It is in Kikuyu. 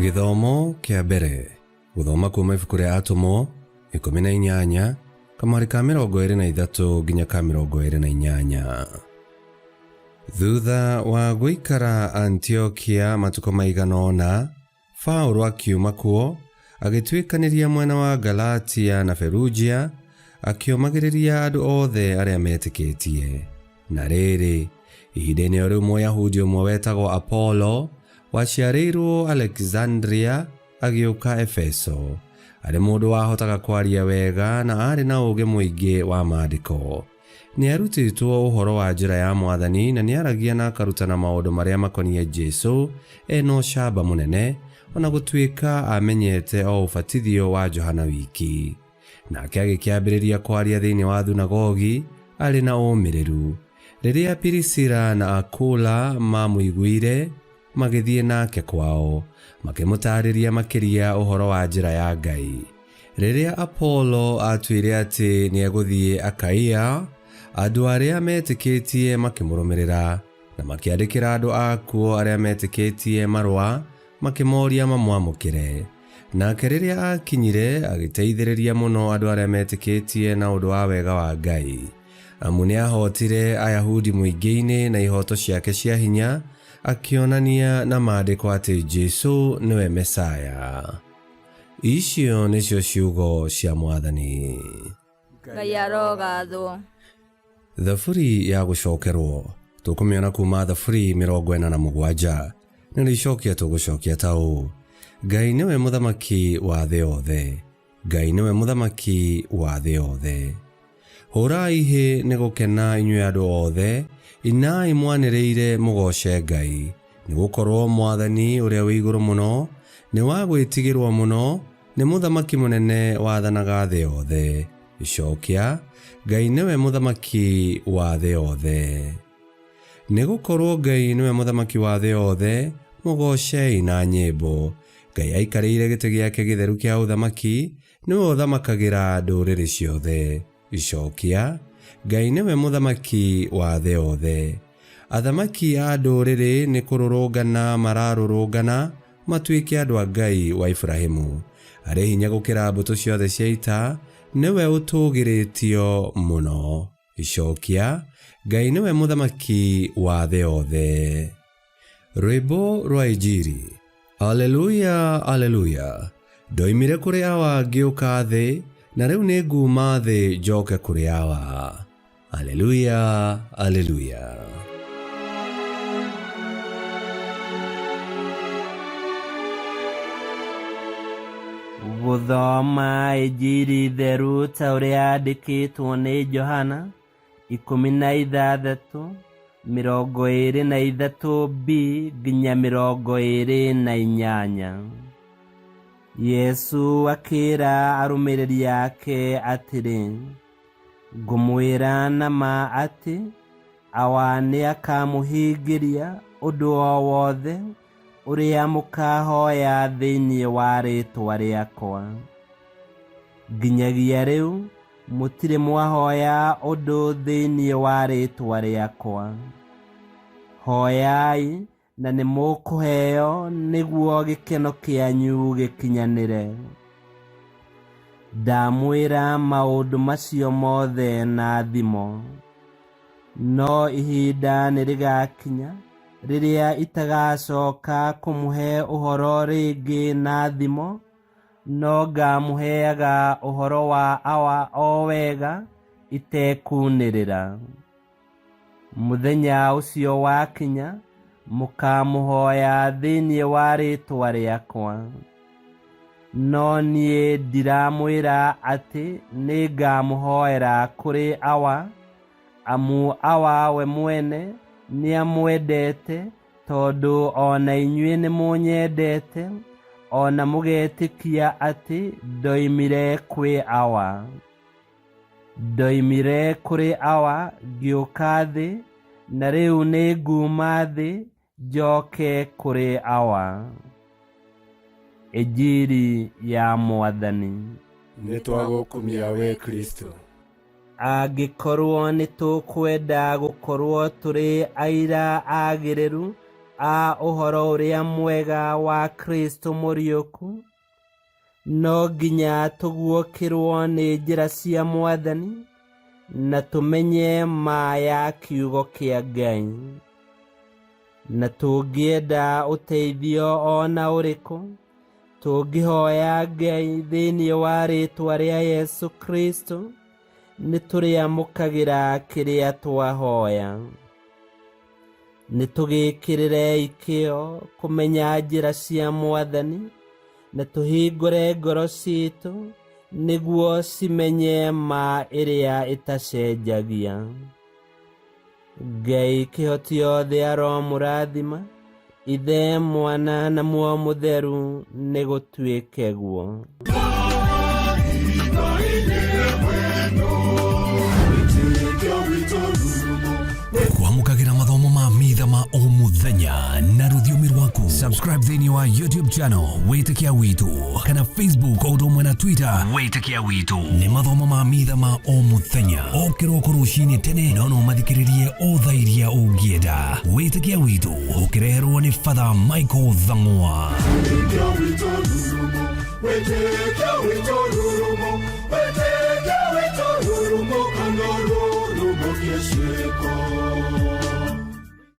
Gĩthomo kĩa mbere gũthoma kuma ibuku rĩa Atũmwo 18 kamwari ka 23 nginya ka 28. Thutha wa gũikara Antiokia matukũ maigana ũna, Paũlũ akiuma kuo, agĩtuĩkanĩria mwena wa Galatia na Ferugia, akĩũmagĩrĩria andũ othe arĩa metĩkĩtie. Na rĩrĩ, ihinda-inĩ o rĩu Mũyahudi ũmwe wetagwo Apolo, waciarĩirwo Alekizandria, agĩũka Efeso. Arĩ mũndũ wahotaga kwaria wega na aarĩ na ũũgĩ mũingĩ wa Maandĩko. Nĩarutĩtwo ũhoro wa njĩra ya Mwathani na nĩaragia na akarutana maũndũ marĩa makoniĩ Jesũ e na ũcamba mũnene, o na gũtuĩka aamenyete o ũbatithio wa Johana wiki. Nake agĩkĩambĩrĩria kwaria thĩinĩ wa thunagogi arĩ na ũmĩrĩru. Rĩrĩa Pirisila na Akula maamũiguire, magĩthiĩ nake kwao, makĩmũtaarĩria makĩria ũhoro wa njĩra ya Ngai. Rĩrĩa Apolo aatuire atĩ nĩegũthiĩ Akaia, andũ arĩa meetĩkĩtie makĩmũrũmĩrĩra, na makĩandĩkĩra andũ a kuo arĩa meetĩkĩtie marũa makĩmoria mamwamũkĩre. Nake rĩrĩa aakinyire, agĩteithĩrĩria mũno andũ arĩa meetĩkĩtie na ũndũ wa wega wa Ngai. Amu nĩaahootire Ayahudi mũingĩ-inĩ na ihooto ciake cia hinya, akĩonania na Maandĩko atĩ Jesu nĩwe Mesia. Icio nĩcio ciugo cia Mwathani. Ngai arogathwo. Thaburi ya gũcokerwo tũkũmĩona kuma Thaburi 47. Nĩrĩo icokia tũgũcokia ta ũũ: Ngai nĩwe mũthamaki wa thĩ yothe. Ngai nĩwe mũthamaki wa thĩ yothe. Hũrai hĩ nĩ gũkena inyuĩ andũ othe, inai mwanĩrĩire mũgooce Ngai, nĩ gũkorwo Mwathani ũrĩa wĩ igũrũ mũno nĩ wa gwĩtigĩrwo mũno, nĩ mũthamaki mũnene wathanaga thĩ yothe. Icokia, Ngai nĩwe mũthamaki wa thĩ yothe. Nĩ gũkorwo Ngai nĩwe mũthamaki wa thĩ yothe, mũgoocei na nyĩmbo. Ngai aikarĩire gĩtĩ gĩake gĩtheru kĩa ũthamaki, Nĩwe ũthamakagĩra ndũrĩrĩ ciothe. Icokia, Ngai nĩwe mũthamaki wa thĩ yothe. Athamaki a ndũrĩrĩ nĩ kũrũrũngana mararũrũngana matuĩke andũ a Ngai wa Iburahimu. Arĩ hinya gũkĩra mbũtũ ciothe cia ita, nĩwe ũtũũgĩrĩtio mũno. Icokia, Ngai nĩwe mũthamaki wa thĩ yothe. Rwĩmbo rwa Injiri. Aleluya, aleluya. Ndoimire kũrĩ Awa ngĩũka thĩ, na rĩu nĩ nguuma thĩ njoke kũrĩ Awa. Aleluya, aleluya. Gũthoma Injiri theru ta ũrĩa yandĩkĩtwo nĩ Johana 16 23b nginya 28. Yesu akĩra arũmĩrĩri ake atĩrĩ, Ngũmwĩra na ma atĩ Awa nĩakamũhingĩria ũndũ o wothe ũrĩa mũkahoya thĩinĩ wa rĩĩtwa rĩakwa. Nginyagia rĩu mũtirĩ mwahoya ũndũ thĩinĩ wa rĩĩtwa rĩakwa. Hoyai na nĩ mũkũheo nĩguo gĩkeno kĩanyu gĩkinyanĩre. Ndamwĩra maũndũ macio mothe na thimo. No ihinda nĩ rĩgakinya rĩrĩa itagacoka kũmũhe ũhoro rĩngĩ na thimo, no ngamũheaga ũhoro wa Awa o wega itekunĩrĩra. Mũthenya ũcio wakinya, mũkaamũhoya thĩinĩ wa rĩĩtwa rĩakwa. No niĩ ndiramwĩra atĩ nĩngamũhoera kũrĩ Awa, amu Awa we mwene nĩamwendete, tondũ o na inyuĩ nĩmũnyendete, o na mũgetĩkia atĩ ndoimire kwĩ Awa. Ndoimire kũrĩ Awa ngĩũka thĩ, na rĩu nĩnguuma thĩ njoke kũrĩ Awa. Injiri ya Mwathani. Nĩ twagũkumia we Kristo. Angĩkorwo nĩ tũkwenda gũkorwo tũrĩ aira agĩrĩru a ũhoro ũrĩa mwega wa Kristo mũriũku, no nginya tũguũkĩrwo nĩ njĩra cia Mwathani na tũmenye ma ya kiugo kĩa Ngai. Na tũngĩenda ũteithio o na ũrĩkũ, tũngĩhoya Ngai thĩinĩ wa rĩĩtwa rĩa Yesu Kristo, nĩ tũrĩamũkagĩra kĩrĩa twahoya. Nĩ tũgĩkĩrĩrei kĩyo kũmenya njĩra cia Mwathani na tũhingũre ngoro ciitũ nĩguo cimenye ma ĩrĩa ĩtacenjagia. Ngai kĩhoti othe aromũrathima, Ithe, Mwana na Muoyo Mũtheru, nĩ gũtuĩke guo. Kwamũkagĩra mathomo ma mitha ma o mũthenya na rũthiomi rwaku. Subscribe thĩinĩ wa YouTube channel Wĩtĩkia Witũ kana Facebook o ũndũ ũmwe na Twitter Wĩtĩkia Witũ. Nĩ mathomo ma mitha ma o mũthenya o kĩroko rũcinĩ tene, no no mathikĩrĩrie o thaa iria ũngĩenda. Wĩtĩkia Witũ ũkĩreherwo nĩ Father Michael Thang'wa. Wĩtĩkia witũ, wĩtĩkia witũ.